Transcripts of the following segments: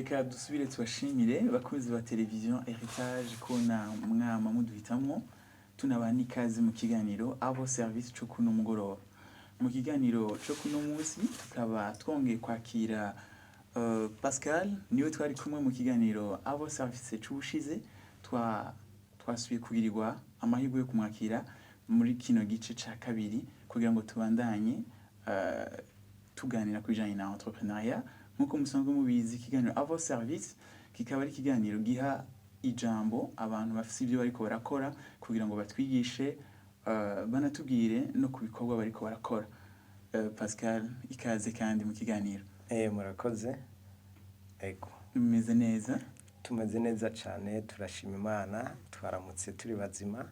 Reka dusubire tubashimire, bakunzi ba televiziyo Heritage, ko na mwama muduhitamwo. Tunabaha n'ikaze mu kiganiro À vos services co kuno mugoroba. Mu kiganiro co kuno munsi tukaba twongeye kwakira Pascal, niwe twari kumwe mu kiganiro À vos services c'ubushize. Twasubiye kugirirwa amahirwe yo kumwakira muri kino gice ca kabiri kugira ngo tubandanye tuganira ku bijanye na entrepreneuriat. Nk'uko musanzwe mubizi, ikiganiro À vos services kikaba ari ikiganiro giha ijambo abantu bafise ibyo bariko barakora kugira ngo batwigishe, banatubwire no ku bikorwa bariko barakora. Pascal, ikaze kandi mu kiganiro. Murakoze. Ego. Bimeze neza? Tumeze neza cyane, turashima Imana, twaramutse turi bazima,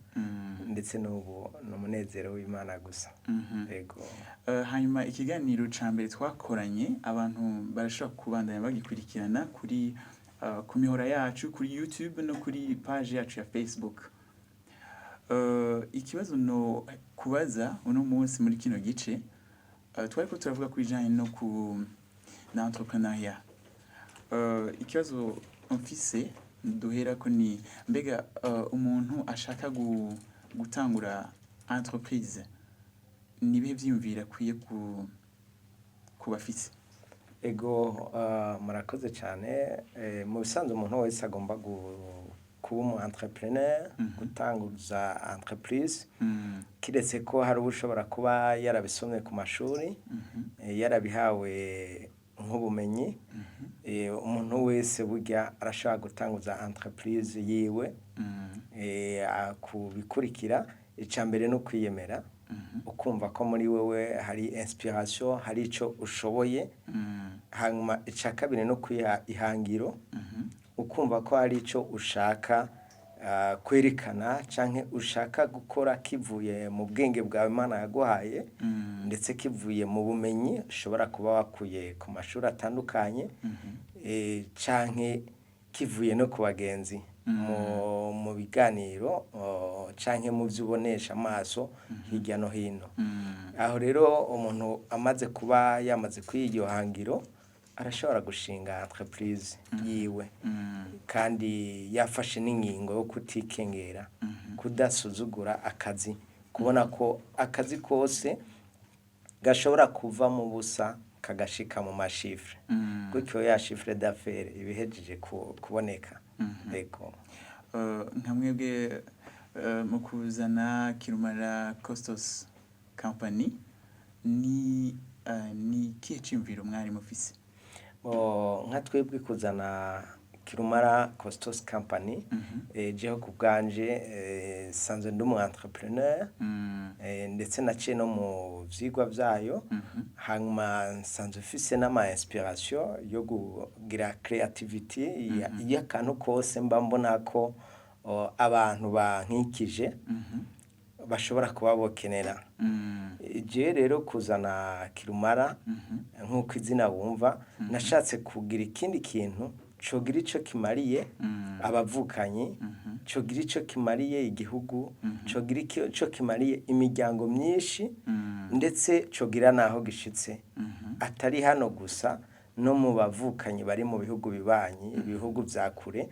ndetse n'ubu ni umunezero w'Imana gusa. Ego. Hanyuma ikiganiro ca mbere twakoranye, abantu barashobora kubandanya bagikurikirana kuri ku mihora yacu, kuri YouTube no kuri page yacu ya Facebook. Ikibazo no kubaza uno munsi muri kino gice, twariko turavuga ku bijanye no ku na entrepreneuriat. Ikibazo mfise duherako ni: mbega umuntu ashaka gutangura entreprise, ni ibihe vyiyumviro akwiye kuba afise? Ego, murakoze cyane. Mu bisanzwe umuntu wese agomba kuba umu entrepreneur, gutanguza entreprise, kiretse ko hari ushobora kuba yarabisomye ku mashuri, yarabihawe nk'ubumenyi. Umuntu wese burya arashobora gutanguza entreprise yiwe. Kubikurikira, icya mbere ni ukwiyemera, ukumva ko muri wewe hari inspiration, hari ico ushoboye. Hanyuma icya kabiri no kwiha ihangiro, ukumva ko hari icyo ushaka kwerekana canke ushaka gukora kivuye mu bwenge bwawe Imana yaguhaye, ndetse kivuye mu bumenyi ushobora kuba wakuye ku mashuri atandukanye, canke kivuye no ku bagenzi mu biganiro, canke mu byo ubonesha amaso hirya no hino. Aho rero umuntu amaze kuba yamaze kwiga iryo hangiro, arashobora gushinga entreprise yiwe, kandi yafashe n'ingingo yo kutikengera, kudasuzugura akazi, kubona ko akazi kose gashobora kuva mu busa kagashika mu ma chiffres, gutyo ya chiffre d'affaires ibihejeje kuboneka. Ego. Nka mwebwe, mu kuzana Kirumara Costos Company, ni ikihe ciyumviro mwari mufise? Nka twebwe kuzana Kirumara Costos Company, jeho ku bwanje, sanzwe ndi umu entrepreneur, ndetse naciye no mu vyigwa vyayo. Hanyuma nsanzwe mfise n'ama inspiration yo kugira creativity y'akantu kose mba mbona ko abantu bankikije bashobora kuba bokenera. Je rero kuzana Kirumara, nk'uko izina wumva, nashatse kugira ikindi kintu cogira ico kimariye abavukanyi, cogira ico kimariye igihugu, cogira ico kimariye imiryango myinshi, ndetse cogira naho gishitse atari hano gusa, no mu bavukanyi bari mu bihugu bibanyi, ibihugu vya kure,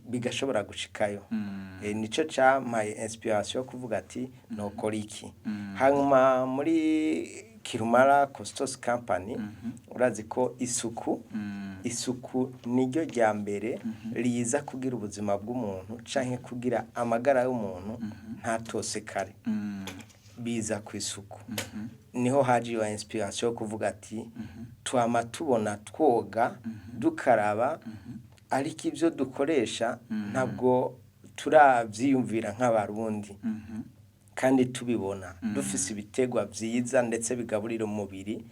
bigashobora gushikayo. Nico campaye inspiration yo kuvuga ati nokora iki. Hanyuma muri Kirumara Costos Company, urazi ko isuku niryo rya mbere riza kugira ubuzima bw'umuntu canke kugira amagara y'umuntu ntatosekare, biza ku isuku. Niho haje iyo inspiration yo kuvuga ati twama tubona twoga, dukaraba, ariko ibyo dukoresha ntabwo turavyiyumvira nk'Abarundi, kandi tubibona dufise ibitegwa vyiza ndetse bigaburira umubiri,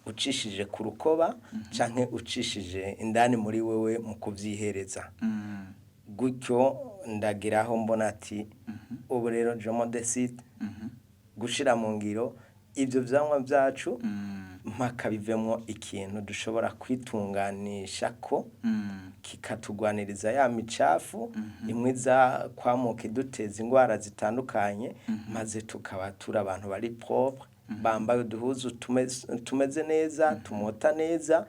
ucishije ku rukoba canke ucishije indani muri wewe mu kuvyihereza. Gutyo ndagiraho mbona ati ubu rero je me décide gushira mu ngiro ivyo vyamwa vyacu mpaka bivemwo ikintu dushobora kwitunganisha ko kikatugwaniriza ya micafu imwe iza kwamuka iduteza ingwara zitandukanye, maze tukaba turi abantu bari propre, bambaye uduhuzu tumeze neza, tumota neza.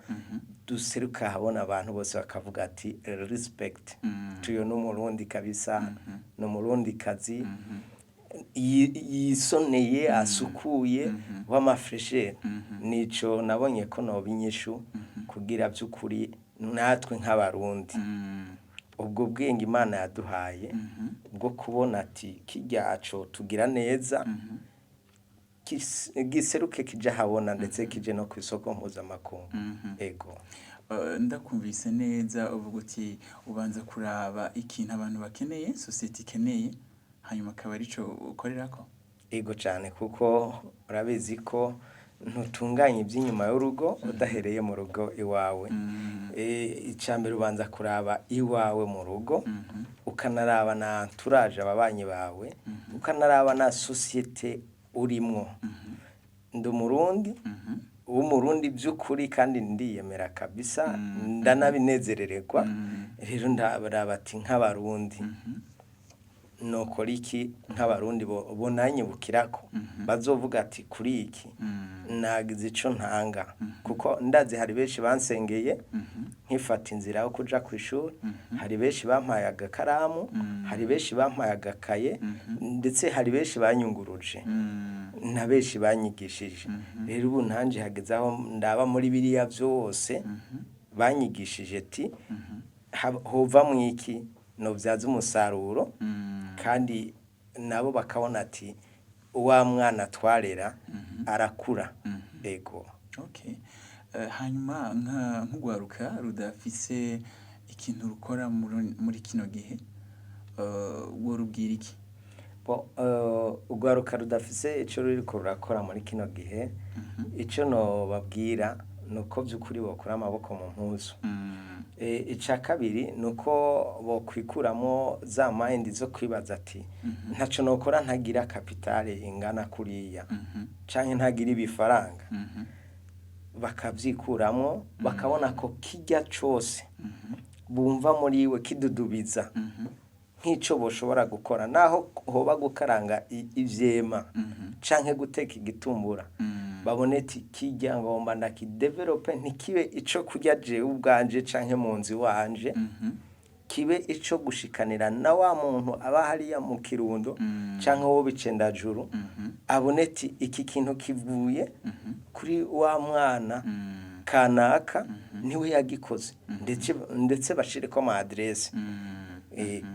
Duseruka habona abantu bose bakavuga ati: "Respect, tuyo n'Umurundi kabisa, ni Umurundi kazi yisoneye, asukuye, w'amafraîcheur." Nico nabonye ko noba inyishu kugira by'ukuri natwe nk'Abarundi ubwo bwenge Imana yaduhaye bwo kubona ati kiryaco tugira neza giseruke, kija habona, ndetse kije no ku isoko mpuzamakungu. Ego. Ndakumvise neza, uvuga uti ubanza kuraba ikintu abantu bakeneye, société ikeneye, hanyuma akaba arico ukorerako. Ego cyane, kuko urabizi ko ntutunganya iby'inyuma y'urugo udahereye mu rugo iwawe. Icya mbere ubanza kuraba iwawe mu rugo, ukanaraba na entourage, ababanyi bawe, ukanaraba na société urimwo. Ndi Umurundi w'Umurundi by'ukuri, kandi ndiyemera kabisa, ndanabinezerererwa. Rero ndaraba ati nk'Abarundi nokora iki, nk'Abarundi bonanyibukirako, bazovuga ati kuri iki nagize ico ntanga. Kuko ndazi hari benshi bansengeye nkifata inzira yo kuja ku ishuri, hari benshi bampaye agakaramu, hari benshi bampaye agakaye, ndetse hari benshi banyunguruje na benshi banyigishije. Rero ubu nanje hageze aho ndaba muri biriya byose banyigishije ati hovamwo iki nobyaza umusaruro, kandi nabo bakabona ati wa mwana twarera arakura. Ego. Okay. Hanyuma nk'ugwaruka rudafise ikintu rukora muri kino gihe, worubwira iki? Bo, urwaruka rudafise ico ruriko rurakora muri kino gihe, ico nobabwira ni uko by'ukuri bokura amaboko mu mpuzu. Ica kabiri ni uko bokwikuramo za mind zo kwibaza ati ntaco nokora ntagira capital ingana kuriya canke ntagira ibifaranga. Bakavyikuramwo, bakabona ko kirya cose bumva muri we kidudubiza nk'ico boshobora gukora, naho hoba gukaranga ivyema canke guteka igitumbura, babone ati kirya ngomba ndakidéveloppe, ntikibe ico kurya jewe ubwanje canke mu nzu iwanje, kibe ico gushikanira na wa muntu aba hariya mu Kirundo canke wo Bicendajuru, abone ati iki kintu kivuye kuri wa mwana kanaka, niwe yagikoze, ndetse bashireko ama adresse.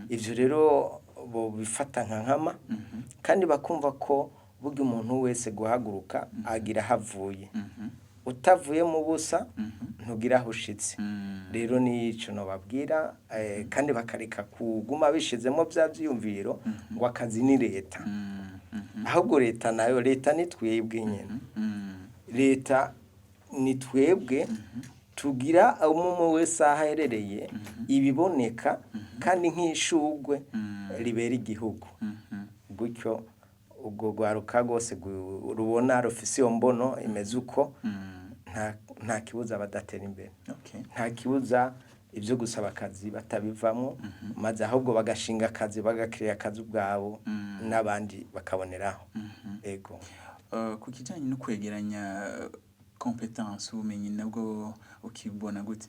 Ivyo rero bobifata nka nkama, kandi bakumva ko burya umuntu wese guhaguruka agira aho avuye. Utavuye mu busa ntugira aho ushitse. Rero nico nobabwira, kandi bakareka kuguma bishizemo vya vyiyumviro ngo akazi ni leta. Ahubwo leta nayo, leta ni twebwe nyene. Leta ni twebwe, tugira umwe wese aho aherereye ibiboneka, kandi nk'ishurwe ribera igihugu. Gutyo ubwo rwaruka rwose rubona rufise iyo mbono imeze uko, nta kibuza badatera imbere, nta kibuza ibyo gusaba akazi batabivamo, maze ahubwo bagashinga akazi, bagakiriya akazi ubwabo, n'abandi bakaboneraho. Ego. Ku kijyanye no kwegeranya compétence, ubumenyi, nabwo ukibona gute?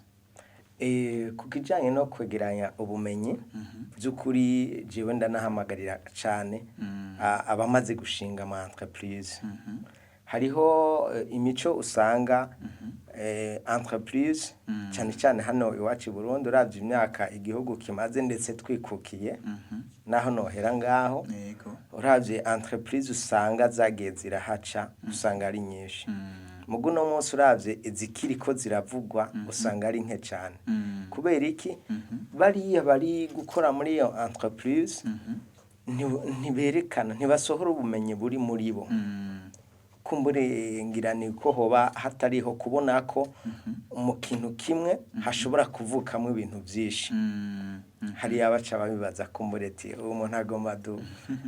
Ku kijyanye no kwegeranya ubumenyi, by'ukuri jewe ndanahamagarira cyane abamaze gushinga ama entreprise. Hariho imico usanga entreprise, cyane cyane hano iwacu i Burundi, uravye imyaka igihugu kimaze ndetse twikukiye, naho nohera ngaho, uravye entreprise usanga zagiye zirahaca, usanga ari nyinshi. Mugu no munsi uravye izikiriko ziravugwa, usanga ari nke cyane. Kubera iki? Bariya bari gukora muri iyo entreprise ntiberekana, ntibasohora ubumenyi buri muri bo. Kumbure ngira ni ko hoba hatariho kubona ko mu kintu kimwe hashobora kuvukamo ibintu byinshi. Hariya baca babibaza kumbure ati uwo muntu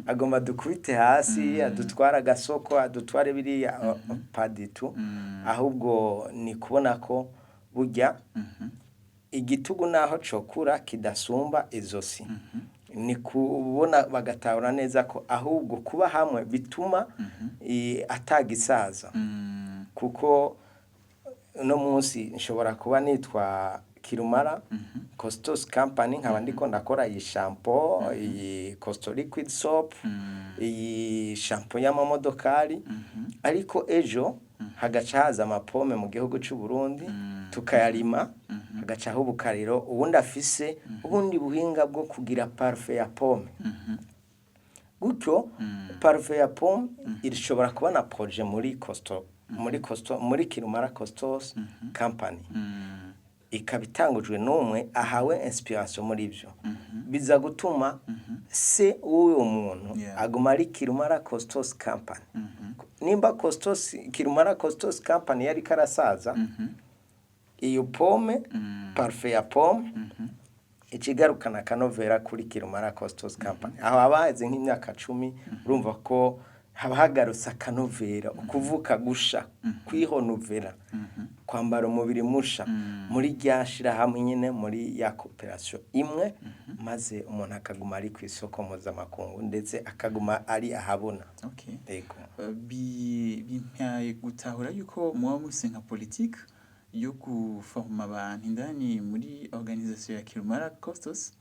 agomba dukubite hasi, adutware agasoko, adutware biriya paditu. Ahubwo ni kubona ko burya igitugu naho cokura kidasumba izosi. Ni kubona bagatahura neza ko ahubwo kuba hamwe bituma atagisaza, kuko Uno munsi nshobora kuba nitwa Kirumara Costos Company, nkaba ndiko ndakora iyi shampoo, iyi Costo liquid soap, iyi shampoo y'amamodokari, ariko ejo hagaca haza amapome mu gihugu c'u Burundi, tukayarima, hagacaho ubukariro, ubundi afise ubundi buhinga bwo kugira parfum ya pome. Gutyo parfum ya pome ishobora kuba na projet muri Costo, muri Kirumara Costos Company, ikaba itangujwe n'umwe ahawe inspiration muri ibyo, biza gutuma se w'uwo muntu aguma ari Kirumara Costos Company. Nimba Costos, Kirumara Costos Company yari karasaza, iyo pome, parfum ya pome, ikigarukana akanovera kuri Kirumara Costos Company, aho haba haheze nk'imyaka 10, urumva ko haba hagarutse akanovera, ukuvuka gusha, kwihonovera, kwambara umubiri musha muri rya shirahamwe nyine, muri ya coopération imwe, maze umuntu akaguma ari ku isoko mpuzamakungu, ndetse akaguma ari ahabona. Yego. Bimpaye gutahura yuko muba mufise nka politique yo guforma abantu indani muri organisation ya Kirumara Costos.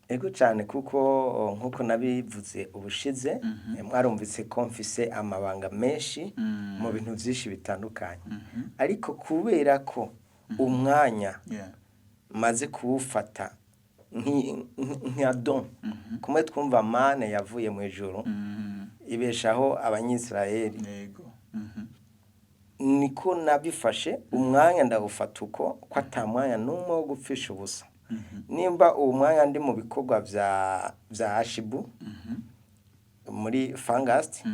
Ego cyane, kuko nkuko nabivuze ubushize, mwarumvise ko mfise amabanga menshi mu bintu byinshi bitandukanye, ariko kubera ko umwanya maze kuwufata nka don, kumwe twumva manne yavuye mu ijuru ibeshaho Abanyisirayeli, yego niko nabifashe. Umwanya ndawufata uko ko ata mwanya n'umwe wo gupfisha ubusa. Nimba uwo mwanya ndi mu bikorwa vya ashibu muri fangasti,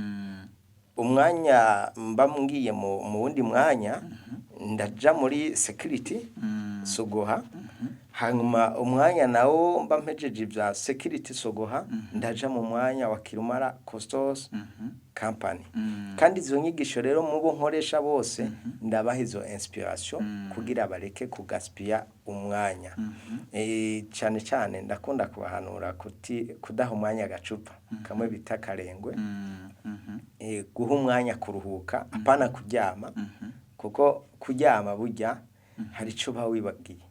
umwanya mba mbwiye mu wundi mwanya ndaja muri security sogoha, hanyuma umwanya nawo mba mpejeje ibya security sogoha, ndaja mu mwanya wa Kirumara Costos Company. Kandi izo nyigisho rero mu bo nkoresha bose ndabaha izo inspiration kugira bareke kugaspiya umwanya. Cyane cyane ndakunda kubahanura kudaha umwanya agacupa kamwe bita karengwe, guha umwanya kuruhuka, apana kuryama, kuko kuryama burya hari icyo uba wibagiye.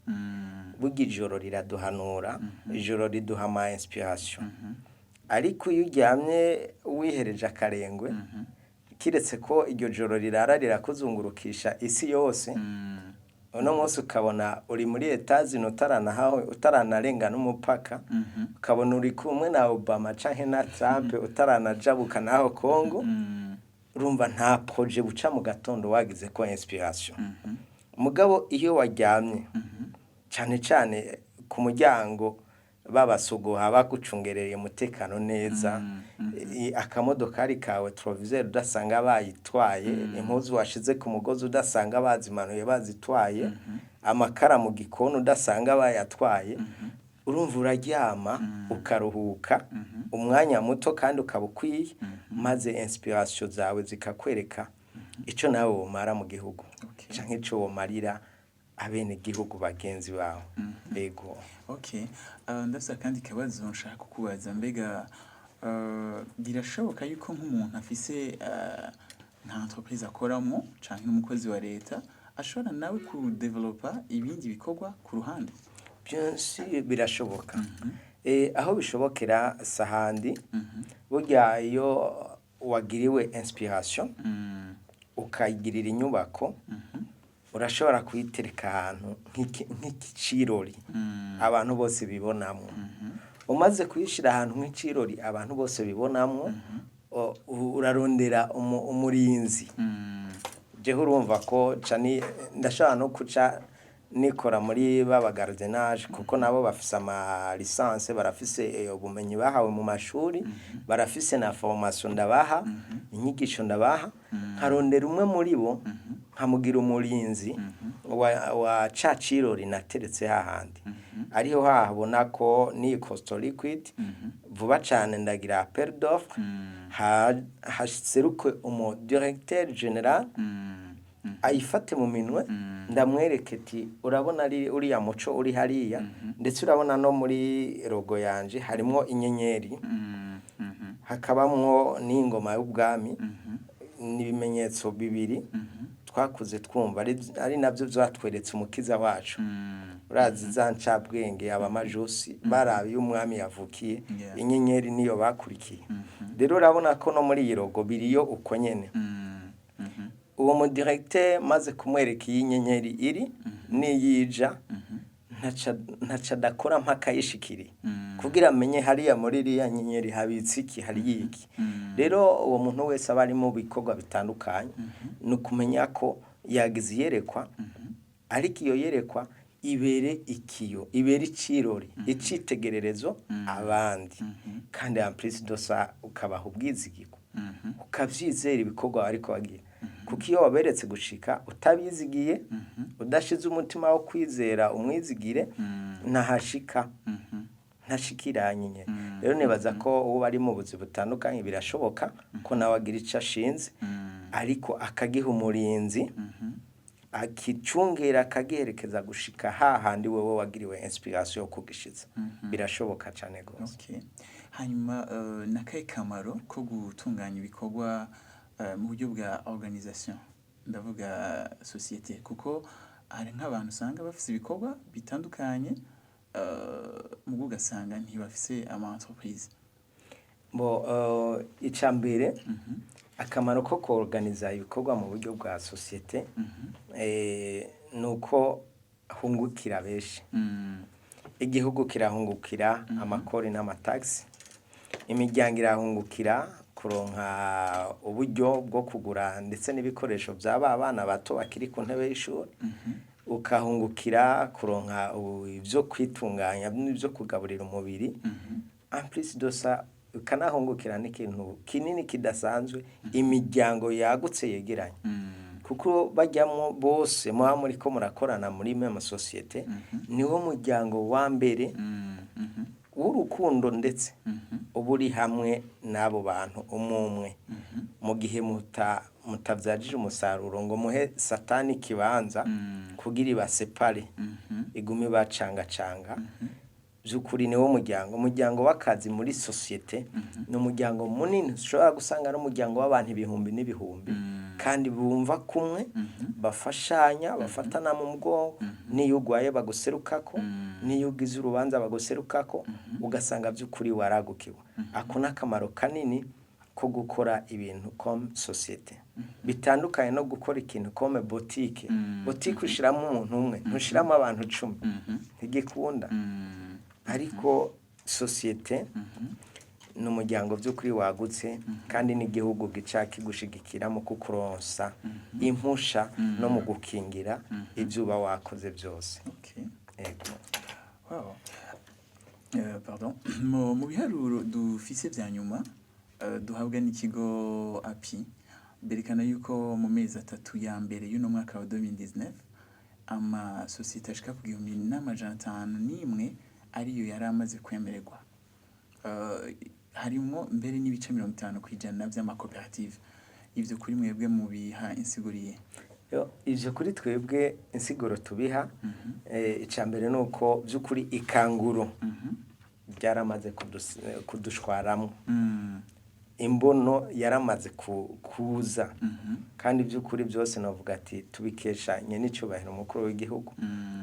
Burya ijoro riraduhanura, ijoro riduha ama inspiration, ariko iyo uryamye wihereje akarengwe, kiretse ko iryo joro rirara rirakuzungurukisha isi yose, uno munsi ukabona uri muri Etazini utaranahawe, utaranarenga n'umupaka, ukabona uri kumwe na Obama canke na Trump, utaranajabuka naho Congo. Urumva nta projet buca mu gatondo wagize ko inspiration. Mugabo iyo waryamye, cyane cyane ku muryango babasogoha bagucungereye umutekano neza, akamodokari kawe rétroviseur udasanga bayitwaye, impuzu washize ku mugozi udasanga bazimanuye bazitwaye, amakara mu gikoni udasanga bayatwaye, urumva uraryama ukaruhuka umwanya muto kandi ukaba ukwiye, maze inspiration zawe zikakwereka icyo nawe womara mu gihugu canke ico womarira abenegihugu bagenzi bawe. Ego. Okay. Ndafise akandi kabazo nshaka kukubaza. Mbega birashoboka yuko nk'umuntu afise nka entreprise akoramo canke n'umukozi wa leta ashobora nawe kudevelopa ibindi bikorwa ku ruhande? Bien sûr, birashoboka. Aho bishobokera sahandi, burya iyo wagiriwe inspiration ukayigirira inyubako, urashobora kuyitereka ahantu nk'ikicirori abantu bose bibonamwo. Umaze kuyishira ahantu nk'icirori abantu bose bibonamwo, urarondera umurinzi. Jeho urumva ko cani ndashobora no kuca nikora muri baba gardiennage, kuko nabo bafise ama licence, barafise ubumenyi bahawe mu mashuri, barafise na formation, ndabaha inyigisho, ndabaha, nkarondera umwe muri bo nkamugira umurinzi wa ca cirori nateretse hahandi, ariho hahabona ko ni Costo Liquid. Vuba cane ndagira appel d'offre, haseruke umu directeur général ayifate mu minwe, ndamwereke ati: "Urabona ari uriya muco uri hariya, ndetse urabona no muri logo yanje harimwo inyenyeri, hakabamwo n'ingoma y'ubwami, n'ibimenyetso bibiri." Twakuze twumva ari nabyo byatweretse umukiza wacu. Urazi za ncabwenge, abamajusi, baraba iyo umwami yavukiye, inyenyeri niyo bakurikiye. Rero urabona ko no muri iyi logo biriyo uko nyene. Uwo mudirecteur maze kumwereka iyi nyenyeri iri n'iyija, ntaca adakora mpaka yishikiriye kugira amenye hariya muri iriya nyenyeri habitse iki, hariyo iki. Rero uwo muntu wese aba ari mu bikorwa bitandukanye, ni ukumenya ko yagize iyerekwa, ariko iyo yerekwa ibere ikiyo, ibere icirori, icitegererezo abandi, kandi en plus de ça ukabaha ubwizigirwa, ukavyizera ibikorwa ariko bagira, kuko iyo waberetse gushika utabizigiye, udashize umutima wo kwizera umwizigire, ntahashika, ntashikiranye nyene. Rero nibaza ko uwo ari mu buzi butandukanye birashoboka ko nawe agira ico ashinze, ariko akagiha umurinzi akicungera, akagiherekeza gushika hahandi wewe wagiriwe inspiration yo kugishiza. Birashoboka cane gose. Okay. Hanyuma nakahe kamaro ko gutunganya ibikorwa mu buryo bwa organisation, ndavuga société, kuko hari nk'abantu usanga bafise ibikorwa bitandukanye, mugo ugasanga ntibafise ama entreprise? Bo, ica mbere, akamaro ko kuorganiza ibikorwa mu buryo bwa société ni uko hungukira benshi. Igihugu kirahungukira amakori n'amatagisi, imiryango irahungukira kuronka uburyo bwo kugura ndetse n'ibikoresho bya ba bana bato bakiri ku ntebe y'ishuri, ukahungukira kuronka ibyo kwitunganya n'ibyo kugaburira umubiri. En plus de ça, ukanahungukira n'ikintu kinini kidasanzwe, imiryango yagutse yegeranye, kuko bajyamo bose muba muriko murakorana muri même société, niwo muryango wa mbere w'urukundo, ndetse uba uri hamwe n'abo bantu umwe umwe. Mu gihe mutabyajije umusaruro ngo muhe Satani ikibanza kugira ibasepare, igume ibacangacanga, by'ukuri niwo muryango w'akazi muri société. Ni umuryango munini ushobora gusanga ari umuryango w'abantu ibihumbi n'ibihumbi, kandi bumva kumwe, bafashanya, bafatana mu mugongo. N'iyo urwaye baguserukako, n'iyo ugize urubanza baguserukako, ugasanga by'ukuri waragukiwe. Ako ni akamaro kanini ko gukora ibintu comme société, bitandukanye no gukora ikintu comme boutique. Boutique ushyiramo umuntu umwe, ntushyiramo abantu 10, ntigikunda. Ariko société ni umuryango by'ukuri wagutse, kandi n'igihugu gica kigushigikira mu kukuronsa impusha no mu gukingira ibyo uba wakoze byose. Ego. Wow. Pardon. Mu biharuro dufise vya nyuma duhabwa n'ikigo API, berekana yuko mu mezi 3 ya mbere y'uno mwaka wa 2019 amasosiyete ashika ku 1501 ariyo yari amaze kwemererwa. Harimwo mbere n'ibice 50% vy'amakoperative. Ivyo kuri mwebwe mubiha insiguriye? Yo, ivyo kuri twebwe insiguro tubiha, ica mbere ni uko by'ukuri ikanguro ryaramaze kudushwaramwo, imbono yaramaze kuza, kandi by'ukuri byose navuga ati tubikesha n'icyubahiro umukuru w'igihugu,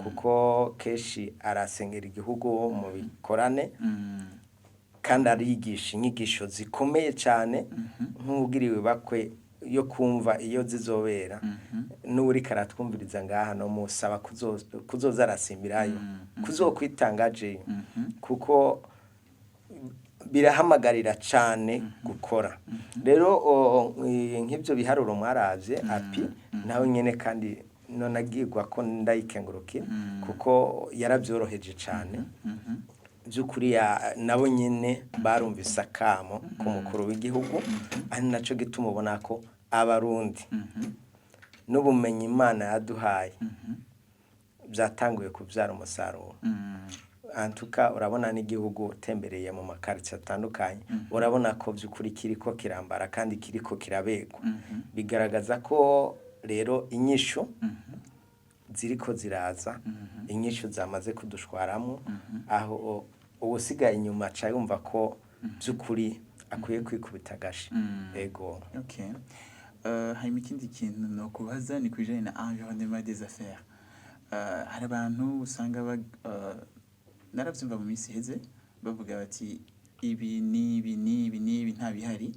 kuko kenshi arasengera igihugu mu bikorane, kandi arigisha inyigisho zikomeye cyane. Nk'ubwiriwe bakwe yo kumva iyo zizobera, n'uriko aratwumviriza ngaha no musaba kuzoza arasimbirayo, kuzokwitanga ajeyo, kuko birahamagarira cyane gukora. Rero nk'ibyo biharuro mwaravye, API nawe nyene kandi nonagirwa ko ndayikengurukira, kuko yarabyoroheje cyane by'ukuri. Nabo nyene barumvise akamo k'umukuru w'igihugu, ari naco gituma ubona ko Abarundi n'ubumenyi Imana yaduhaye byatanguye kubyara umusaruro. Antuka urabona n'igihugu, utembereye mu makaritsiye atandukanye, urabona ko by'ukuri kiriko kirambara kandi kiriko kirabegwa. Bigaragaza ko rero inyishu ziriko ziraza, inyishu zamaze kudushwaramo, aho uwusigaye inyuma aca yumva ko by'ukuri akwiye kwikubita agashi. Ego. Okay. Hanyuma ikindi kintu nokubaza ni kubijanye na environnement des affaires. Hari abantu usanga naravyumva mu minsi iheze bavuga bati ibi n'ibi n'ibi n'ibi nta bihari,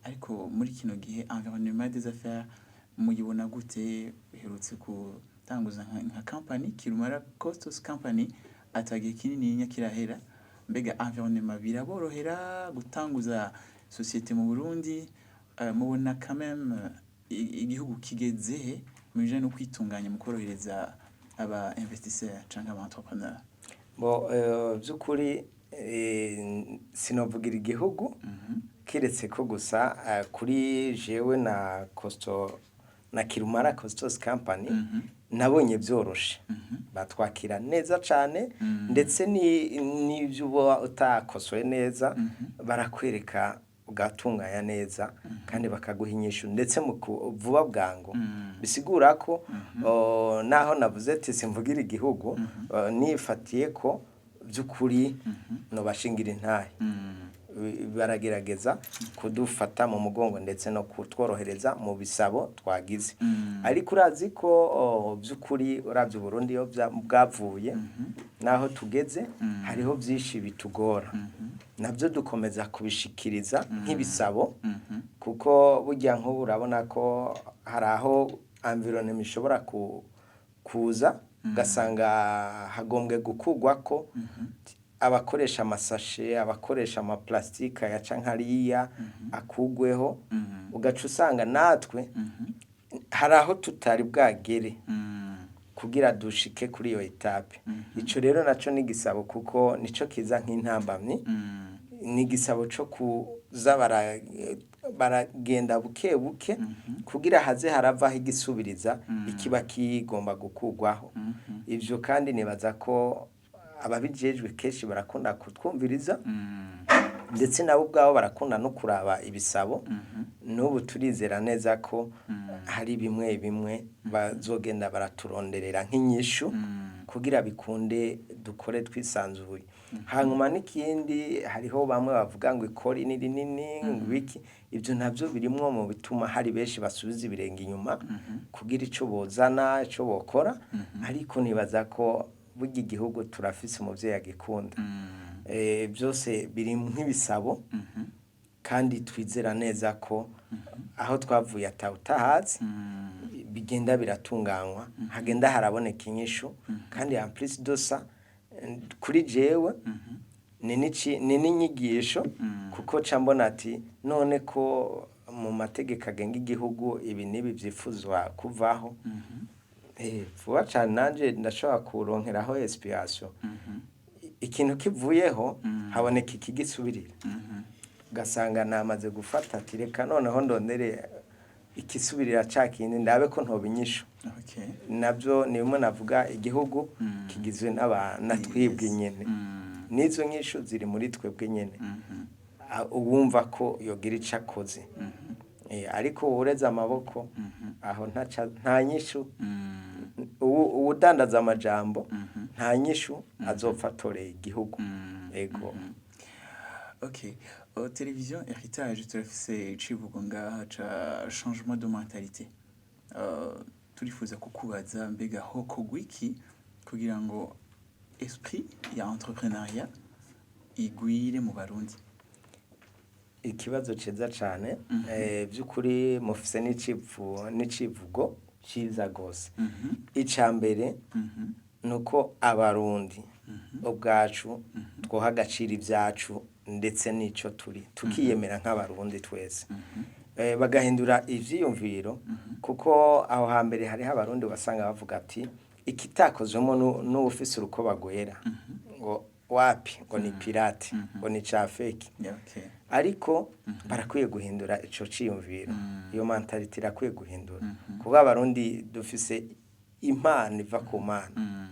ariko muri kino gihe environnement des affaires muyibona gute? Uherutse gutanguza nka company Kirumara Costos Company, atagihe kinini kirahera. Mbega environnement biraborohera gutanguza société mu Burundi? Mubona quand même igihugu kigeze he mu bijanye no kwitunganya mu korohereza aba investisseurs canke aba entrepreneurs? Bo by'ukuri sinovugira igihugu, kiretse ko gusa kuri jewe na Costo na Kirumara Costos Company nabonye byoroshe, batwakira neza cane, ndetse n'ibyo uba utakosoye neza barakwereka ugatunganya neza kandi bakaguha inyishu ndetse mu vuba bwangu. Bisigura ko naho navuze ati simvugira igihugu, nifatiye ko by'ukuri nobashingira intahe, baragerageza kudufata mu mugongo ndetse no kutworohereza mu bisabo twagize. Ariko urazi ko by'ukuri uravye Uburundi iyo bwavuye naho tugeze, hariho byinshi bitugora, nabyo dukomeza kubishikiriza nk'ibisabo, kuko burya nk'ubu urabona ko hari aho environnement ishobora kuza ugasanga hagombwe gukugwa ko abakoresha amasashe, abakoresha amaplastike ayaca nkariya akugweho, ugaca usanga natwe hari aho tutari bwagere kugira dushike kuri iyo étape. Ico rero naco ni igisabo, kuko nico kiza nk'intambamyi, ni igisabo co kuza baragenda buke buke kugira haze haravaho igisubiriza ikiba kigomba gukugwaho. Ivyo kandi nibaza ko ababijejwe kenshi barakunda kutwumviriza, ndetse nabo ubwabo barakunda no kuraba ibisabo. N'ubu turizera neza ko hari bimwe bimwe bazogenda baraturonderera nk'inyishu kugira bikunde dukore twisanzuye. Hanyuma n'ikindi, hariho bamwe bavuga ngo ikori ni rinini, ngo ibiki. Ibyo nabyo birimwo mu bituma hari benshi basubiza ibirenge inyuma kugira ico bozana, ico bokora. Ariko nibaza ko burya igihugu turafise umuvyeyi agikunda. Byose biri nk'ibisabo, kandi twizera neza ko aho twavuye atawutahazi, bigenda biratunganywa, hagenda haraboneka inyishu. Kandi en plus de ça, kuri jewe ni n'inyigisho, kuko ca mbona ati none ko mu mategeko agenga igihugu ibi n'ibi vyifuzwa kuvaho, vuba cane nanje ndashobora kuronkeraho inspiration. Ikintu kivuyeho haboneka ikigisubirira, ugasanga namaze gufata ati reka noneho ndondere ikisubirira ca kindi, ndabe ko ntoba inyishu. Nabyo ni bimwe navuga, igihugu kigizwe na twebwe nyene, n'izo nyishu ziri muri twebwe nyene. Uwumva ko yogira ico akoze. Ariko uwureze amaboko aho nta nyishu, uwudandaza amajambo nta nyishu azopfa atoreye igihugu. Ego. Okay. Television Heritage turafise icivugo ngaha ca changement de mentalité. Turifuza kukubaza, mbega hokorwa iki kugira ngo esprit ya entrepreneuriat igwire mu Barundi? Ikibazo ciza cane. By'ukuri mufise n'icivugo ciza gose. Ica mbere nuko Abarundi ubwacu twoha agaciro ibyacu ndetse n'ico turi, tukiyemera nk'Abarundi twese, bagahindura ivyiyumviro, kuko aho hambere hariho Abarundi wasanga bavuga ati ikitakozwemo n'uwufise urukoba rwera ngo wapi, ngo ni pirate, ngo ni ca fake. Ariko barakwiye guhindura ico ciyumviro, iyo mentalité irakwiye guhindura, kuko Abarundi dufise impano iva ku Mana.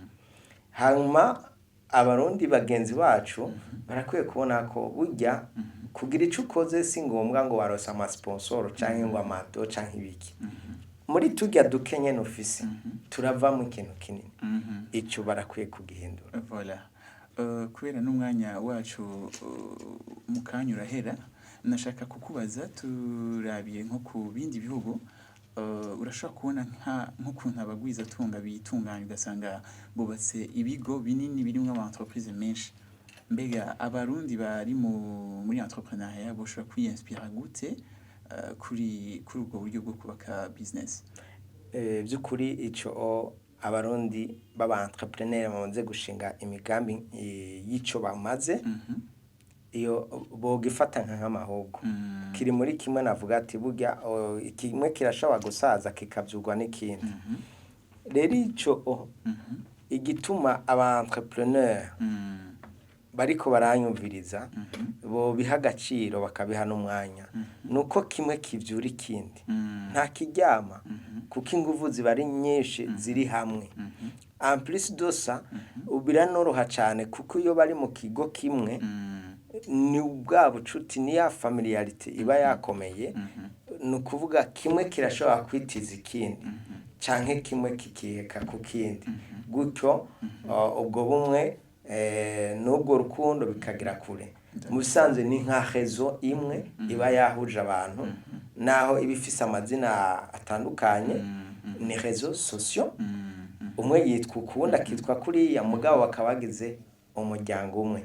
Hanyuma Abarundi bagenzi bacu barakwiye kubona ko burya kugira ico ukoze si ngombwa ngo warose amasponsoro canke ngo amado canke ibiki. Muri turya duke nyene ufise turavamo ikintu kinini. Ico barakwiye kugihindura. Voilà. Kubera n'umwanya wacu mu kanya urahera. Nashaka kukubaza, turabiye nko ku bindi bihugu, urashobora kubona nk'ukuntu abagwizatunga bitunganya, ugasanga bubatse ibigo binini birimwo ama entreprise menshi. Mbega Abarundi bari muri entrepreneuriat boshobora kwiyinspira gute kuri ubwo buryo bwo kubaka business? By'ukuri ico Abarundi b'aba entrepreneur bamaze gushinga imigambi y'ico bamaze, iyo bogifata nk'amahubwo kiri muri kimwe navuga ati burya kimwe kirashobora gusaza kikavyurwa n'ikindi. Rero ico igituma aba entrepreneur bariko baranyumviriza bobiha agaciro, bakabiha n'umwanya, nuko kimwe kivyura ikindi. Nta kiryama, kuko inguvu ziba ari nyinshi ziri hamwe. En plus de ça, biranoroha cane, kuko iyo bari mu kigo kimwe, ni bwa bucuti, ni ya familiarité iba yakomeye. Ni ukuvuga kimwe kirashobora kwitiza ikindi, canke kimwe kikiheka ku kindi gutyo, ubwo bumwe n'ubwo rukundo bikagira kure. Mu bisanzwe ni nka réseau imwe iba yahuje abantu, naho iba ifise amazina atandukanye. Ni réseaux sociaux, umwe yitwa ukuwundi akitwa kuriya, mugabo bakaba bagize umuryango umwe.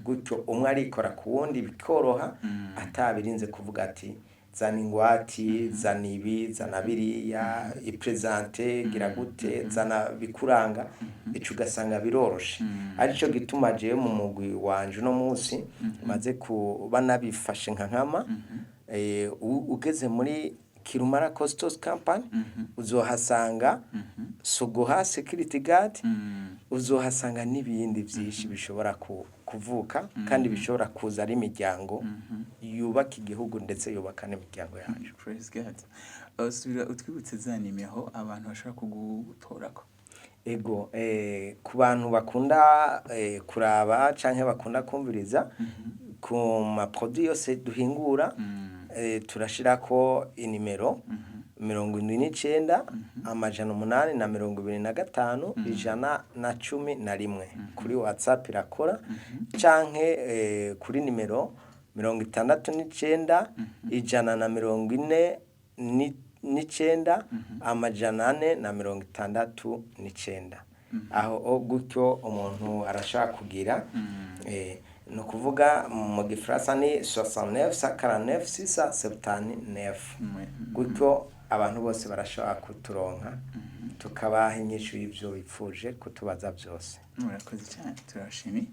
Gutyo umwe arikora ku wundi bikoroha, atabirinze kuvuga ati zana ingwati, zana ibi, zana biriya, i présente, gira gute, zana bikuranga. Ico ugasanga biroroshe. Arico gituma jewe mu mugwi wanje uno munsi maze kuba nabifashe nka nkama, ugeze muri Kirumara Costos Company uzohasanga Sogoha Security Guard, uzohasanga n'ibindi byinshi bishobora kuvuka kandi bishobora kuza ari imiryango yubaka igihugu, ndetse yubaka n'imiryango yacu. Praise God. Subira utwibutse za nimero abantu bashobora kugutorako. Ego, ku bantu bakunda kuraba canke bakunda kumviriza ku ma produit yose duhingura, turashirako inimero 79 825 111. Kuri WhatsApp irakora, canke kuri nimero 69 149 469. Aho gutyo umuntu arashaka kugira, ni ukuvuga mu Gifaransa ni 69 149 679. Gutyo abantu bose barashobora kuturonka, tukabaha inyishu y'ivyo bipfuje kutubaza byose. Murakoze cyane, turabashimiye.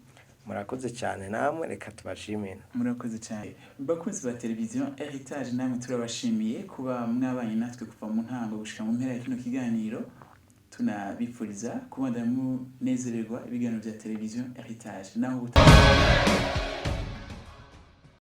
Murakoze cyane namwe, reka tubashimire. Murakoze cyane. Bakunzi ba televiziyo Heritage, namwe turabashimiye kuba mwabanye natwe kuva mu ntango gushika mu mpera ya kino kiganiro. Tunabifuriza kubandanya munezererwa ibiganiro bya televiziyo Heritage. Naho ubutaha.